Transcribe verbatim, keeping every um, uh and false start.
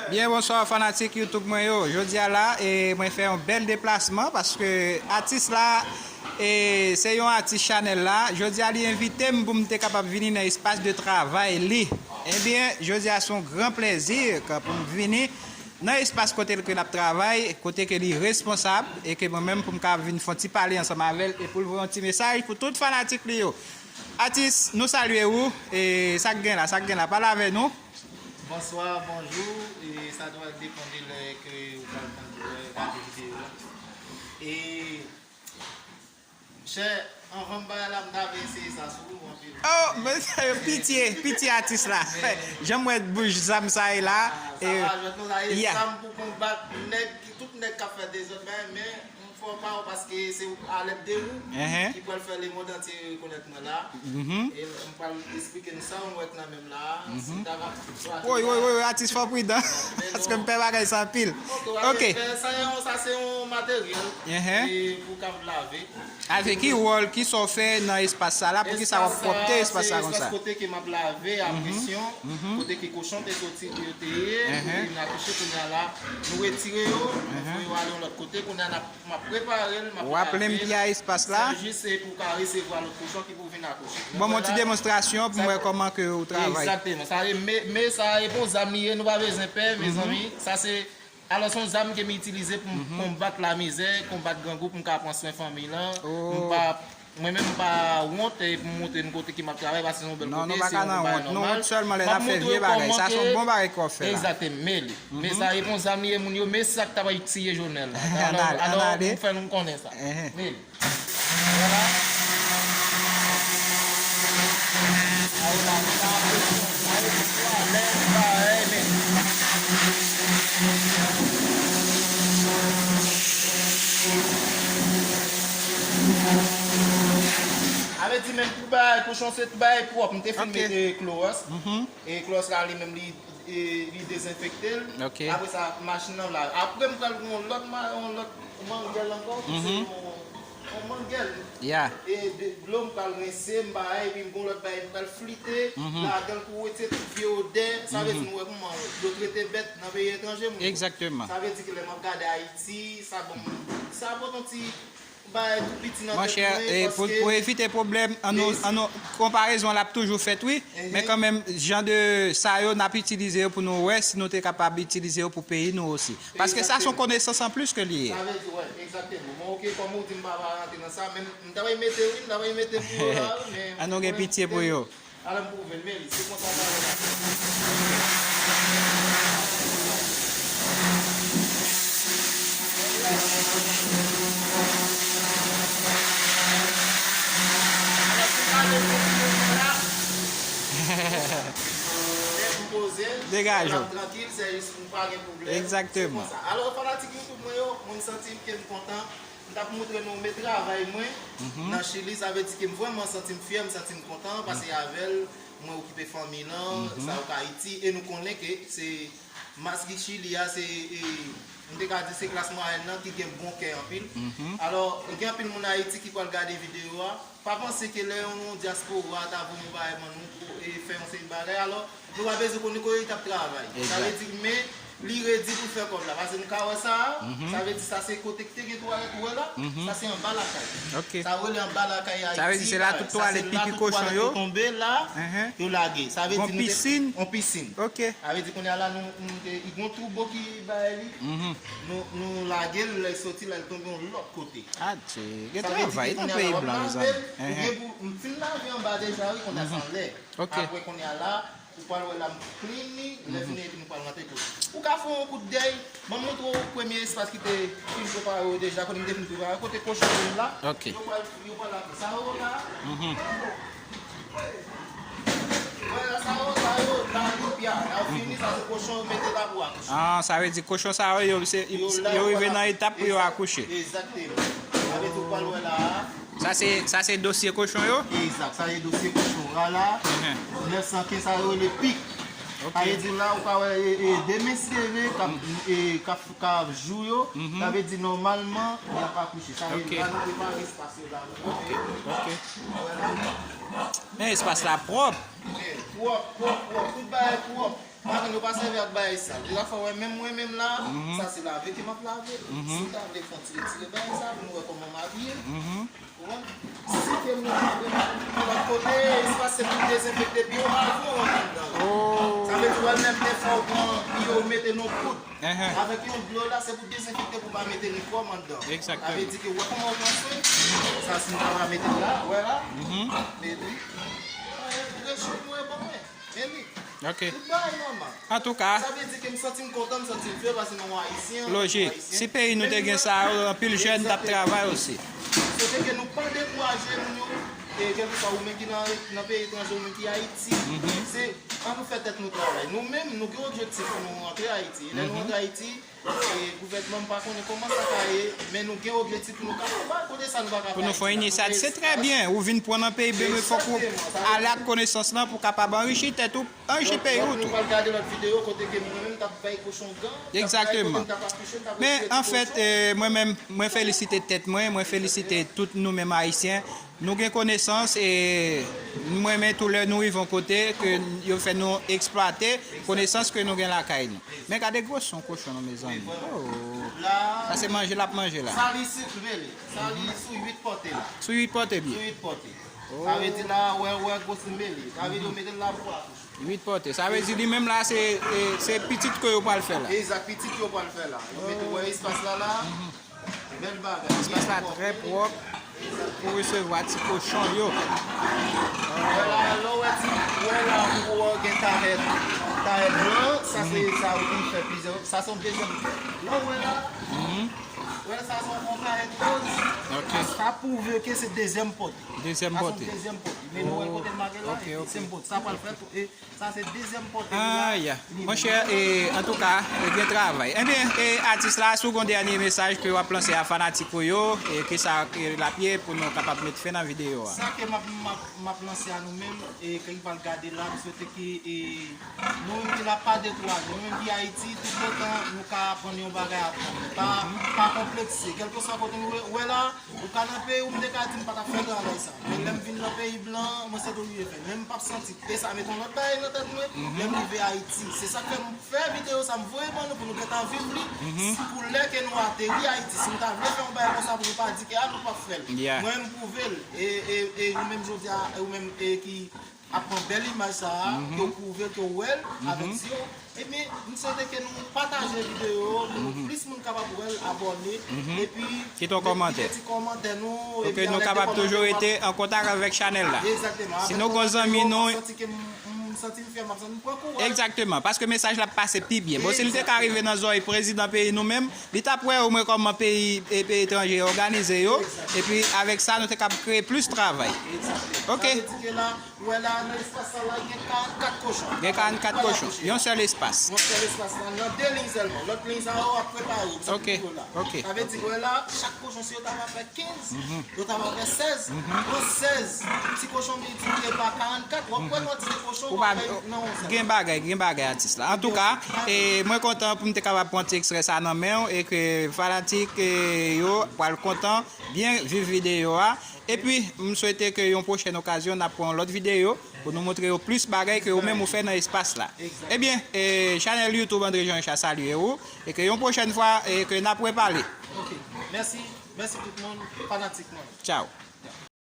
Byen, bonswa fanatik YouTube mwen yo. Jodi a la, e, mwen fè yon bèl deplasman paske atis la, e, se yon atis chanèl la. Jodi a li envite m pou m te kapab vini nan espas de travay li. Ebyen, jodi a se yon gran plèzi ke pou m vini nan espas kote ke l ap travay, kote ke li responsab, e ke mwen menm pou m ka vin fè yon ti pale ansanm avè l e pou l voye yon ti mesaj pou tout fanatik li yo. Atis, nou salye ou, e sa k gen la, sa k gen la, pale avè nou. Bonswa, bonjou, e sa tou va depann de lè ke ou pral tande, gade videyo a. E, chè, anvan m bay la, m ta vle eseye sa sou ou anpil. Oh, men pitye, pitye atis la. Jan m wè bouch zam sa ye la. Ah, sa e, pa jwèt non, sa e, yeah, zam pou konbat nèg, tout nèg k ap fè dezòd, men, men, m fò pa w paske se alèd de ou ki pral fè lemonn antye rekonèt mwen la. Mhm. E m pral eksplike n sa w wè k nan men m la. Mhm. Si ta va. Woy, woy, woy, woy, atis fò pridan. Paske m pè bagay sa anpil. Ok. Sa se yon, sa se yon materyèl, e, pou kab lave. Avèk ki wòl, ki sa w fè nan espas sa la, poukisa w ap pwòpte espas sa konsa? Espas kote ke m ap lave a presyon, kote ke kochon te soti pou yo te ye, pou yo vin akouche, kounye a la, nou retire yo, nou voye yo ale yon lòt kote, kounye a n ap, m ap prepare l, m ap lave l. W ap lenpye espas la? Sa jis se pou ka resevwa lòt kochon ki pou vin akouche. Ban m yon ti demonstrasyon pou m wè kòman ke ou travay. Egzakteman. Sa e, men, men sa e bon zam li ye, nou pa bezwen pè, mezanmi. Sa se Alò, se yon zam ke m itilize pou m konbat lamizè, konbat grangou, pou m ka pran swen fanmi lan. M pa, mwen menm, m pa wont, e, pou m montre n kote ke m ap travay, paske se yon bèl kote, se yon bagay nòmal. M ap montre yo kòman ke, egzakteman, men li. Men sa e bon zam li ye, moun yo, men sa k t ap tiye Jonèl la. Alò, alò, m fè nou konnen sa. Men li. Vwala. Sa yo la, sa, sa yo twalèt, parèy, men. Sa vle di menm pou bagay kochon, se tout bagay pwòp. M te fin mete klowòs. E klowòs la, li menm, li e, li dezenfekte l. Apre sa, machin nan la. Apre, m pral gen yon lòt ma-, yon lòt mannyèl ankò, ki se yon, yon mannyèl. E de, dlo m pral rense, m bagay, epi m gen yon lòt bagay, m pral flite ladan l pou retire tout vye odè. Sa vle di, nou wè kòman yo trete bèt nan peyi etranje, moun yo. Sa vle di ke lè m ap gade Ayiti, sa ban m, sa pote yon ti Monchè, e, pou, pou evite pwoblèm, an nou, an nou, konparezon an ap toujou fèt, wi. Men kanmenm, jan de sa yo, n ap itilize yo pou nou wè si nou te kapab itilize yo pou peyi nou osi. Paske sa se yon konesans anplis ke li ye. Sa vle di, wè, egzakteman. Bon, oke, kòm ou di m pa, pa rantre nan sa, men m ta pral mete, wi, m ta pral mete pou yo la, wi, men an nou gen pitye pou yo. Alò m pwouve l, men li, se konsa sa ye la. Alò, si w gade videyo la, lè m poze l, degaje w, l ap trankil, se jis pou pa gen pwoblèm. Egzakteman. Se konsa. Alò, fanatik YouTube mwen yo, mwen santi m ke m kontan. M t ap montre nou, men travay mwen nan Chili, sa vle di ke m vrèman santi m fyè, m santi m kontan, paske avè l, mwen okipe fanmi lan, sa yo ka itil, e nou konnen ke se mas ki Chili a, se, e, m te ka di se klas mwayèn nan ki gen bon kè anpil. Alò, gen anpil moun Ayiti ki pral gade videyo a, pa panse ke lè yon dyaspora ta voye yon bagay ban nou pou, e, fè yon seri bagay, alò, nou pa bezwen konnen kote li t ap travay. Sa vle di, men, li redi pou l fè kòb la. Paske nou ka wè sa a, sa vle di sa se kote ki te gen twalèt ou wè la. Sa se anba lakay. Sa yo rele anba lakay Ayiti. Sa vle di se la tout twalèt pipi kochon yo tonbe la, yo lage. Sa vle di nou te, yon pisin. Sa vle di kounye a la, nou, nou te, gen yon twoubo ki bay li. Nou, nou lage l, lè l soti la, l tonbe yon lòt kote. Adje, gen travay nan peyi blan, mezanmi. Ou gen pou, m fin lave anba deja, wi, kounye a sa anlè. Apre, kounye a la, ou pral wè la m clean li, lè fini epi nou pral rantre tou. Ou ka fè yon kout dèy, ban m montre w premye espas ki te fin prepare yo deja, kote m te fin prepare, kote kochon yo la. Yo pral, yo pral lave sa yo la. Wè la, sa yo, sa yo, la limpia. La fini, sa se kochon yo mete la pou akouche. Ah, sa vle di kochon sa yo, yo, se, yo rive nan etap pou yo akouche. Egzakteman. Sa vle di ou pral wè la a. Sa se, sa se dosye kochon yo? Egzat, sa se dosye kochon la la. Nèf san kenz, sa yo rele pik. Sa vle di la, ou ka wè, e, e, de men sere k ap, e, k ap, k ap jou yo. Sa vle di nòmalman, y ap akouche. Sa vle di la, nou prepare espas yo la. Ok, ok. Men espas la pwòp. Pwòp, pwòp, pwòp. Tout bagay pwòp. Madanm yo pa sèvi ak bagay sal. Deja fò wè menm mwen menm la, sa se lave ke m ap lave. Si w ta vle fè yon ti retire bagay sa pou nou wè kòman m abiye. Ou konprann? Si ke m nan yon lòt kote, espas se pou dezenfekte byo avan w antre anndan. Sa vle di w al menm defwa w pran byo w mete nan poud. Avèk yon dlo la, se pou dezenfekte pou pa mete mikwòb anndan. Sa vle di ke w wè kòman w pran swen, sa si m ta va mete l la, wè la. Epi, rechou mwen bon mwen. Men li. Ok. Tout bagay nòmal. Antouka. Sa vle di ke m santi m kontan, m santi m fyè paske nou Ayisyen. Lojik. Si peyi nou te gen sa, anpil jèn t ap travay osi. Swete ke nou pa dekouraje moun yo. E kèlkeswa ou menm ki nan, nan peyi etranje, ou menm ki Ayiti. Se, ann nou fè tèt nou travay. Nou menm, nou gen objektif pou nou rantre Ayiti. E lè nou rantre Ayiti, e gouvènman m pa konnen kòman sa ka ye, men nou gen objektif pou nou ka fè bagay kote sa nou pa ka fè Ayiti la. Pou nou fè yon inisyativ, se trè byen. Ou vin pran nan peyi, men fòk ou ale ak konesans lan pou kapab anrichi tèt ou, anrichi peyi ou tou. Nou pral gade lòt videyo kote ke mwen menm m t ap bay kochon gan, m t ap bay kote m t ap akouche, m t ap retire ti kochon. Men anfèt, mwen menm, mwen felisite tèt mwen, mwen felisite tout nou menm Ayisyen. Nou gen konesans e m renmen tou lè nou rive yon kote ke yo fè nou eksplwate konesans ke nou gen lakay nou. Men gade gwosè yon kochon non, mezanmi. Oh. Sa se manje l ap manje la. Sa li sou, men li. Sa li sou uit pòte la. Sou uit pòte byen. Sou uit pòte. Sa vle di la, wè, wè gwosè men li. Sa vle di yo mete l la pou akouche. Uit pòte. Sa vle di li menm la, se, e, se pitit ke yo pral fè la. Egzak, pitit yo pral fè la. Yo mete, wè espas la la. Bèl bagay. Espas la trè pwòp pou resevwa ti kochon yo. Wè la, lè w wè ti, wè la pou wè gen tarèt, tarèt blan, sa se sa ou konn fè plizyè, sa se yon dezyèm. Lè w wè la, wè sa se yon tarèt woz. Ok. Sa pwouve ke se dezyèm pòte. Dezyèm pòte. Sa se yon dezyèm pòte. Men nou wè kote l make la, dezyèm pòte. Sa pral fè, e, Sa se dezyèm pòte li la. Aya. Monchè, e, antouka, e, gen travay. Ebyen, e, atis la, si w gen yon dènye mesaj ke w ap lanse a fanatik ou yo, e, ki sa ke l ap ye pou nou kapab met fen nan videyo a? Sa ke m ap, m ap, m ap lanse a nou menm, e, ki pral gade la, m swete ke, e, nou menm ki la pa dekouraje, nou menm ki Ayiti, toutotan nou ka aprann yon bagay, aprann. Pa, pa konplekse, kèlkeswa kote nou ye, wè la, Ou ka nan peyi w, m te ka di m pa t ap fè travay sa. Men lè m vin nan peyi blan, mwen se tou rive fè. Men m p ap santi. E sa met yon lòt bagay nan tèt mwen, lè m rive Ayiti. Se sa k fè m fè videyo sa, m voye ban nou pou nou gentan viv li. Si pou lè ke nou ateri Ayiti, si nou ta vle fè yon bagay konsa pou nou pa di ke a nou p ap fè l. Mwen m pwouve l. E, e, e ou menm jodi a, e ou menm, e ki ap pran bèl imaj sa a, ke w pwouve ke w wè l avèk zye w. Ebyen, m swete ke nou pataje videyo pou nou plis moun kapab wè l, abòne, epi kite yon kòmantè. Kite ti kòmantè nou, epi nou kapab toujou rete an kontak avèk chanèl la. Egzakteman. Si nou gen zanmi nou, m santi ke m, m santi m fyè, m ap santi m pran kouraj. Egzakteman, paske mesaj la ap pase pi byen. Bon, si l te ka rive nan zòrèy prezidan peyi nou menm, li t ap wè omwen kòman peyi, e, peyi etranje òganize yo, epi avèk sa, nou te kab kreye plis travay. Egzakteman. Ok. Sa vle di ke la, Ou wè la, nan espas sa la, gen karannkat kochon. Gen karannkat kochon. Yon sèl espas. Yon sèl espas la, nan de liy sèlman. Lòt liy sa yo ap prepare, sa pou yo la. Sa vle di, wè la, chak kochon, si yo ta va fè kenz, yo ta va fè sèz, pran sèz ti kochon miltipliye pa karannkat, w ap wè kantite kochon w ap fè nan yon sèl. Gen bagay, gen bagay atis la. Antouka, e, mwen kontan pou m te kapab pran ti ekstrè sa nan men w, e ke fanatik, e, yo pral kontan byen viv videyo a. Epi, m swete ke yon pwochèn okazyon, n ap pran yon lòt videyo pou nou montre yo plis bagay ke ou menm ou fè nan espas la. Ebyen, e, chanèl YouTube André Jean Richard salye ou, e ke yon pwochèn fwa, e ke n ap repale. Ok. Mèsi. Mèsi tout moun, fanatik mwen. Tchaw.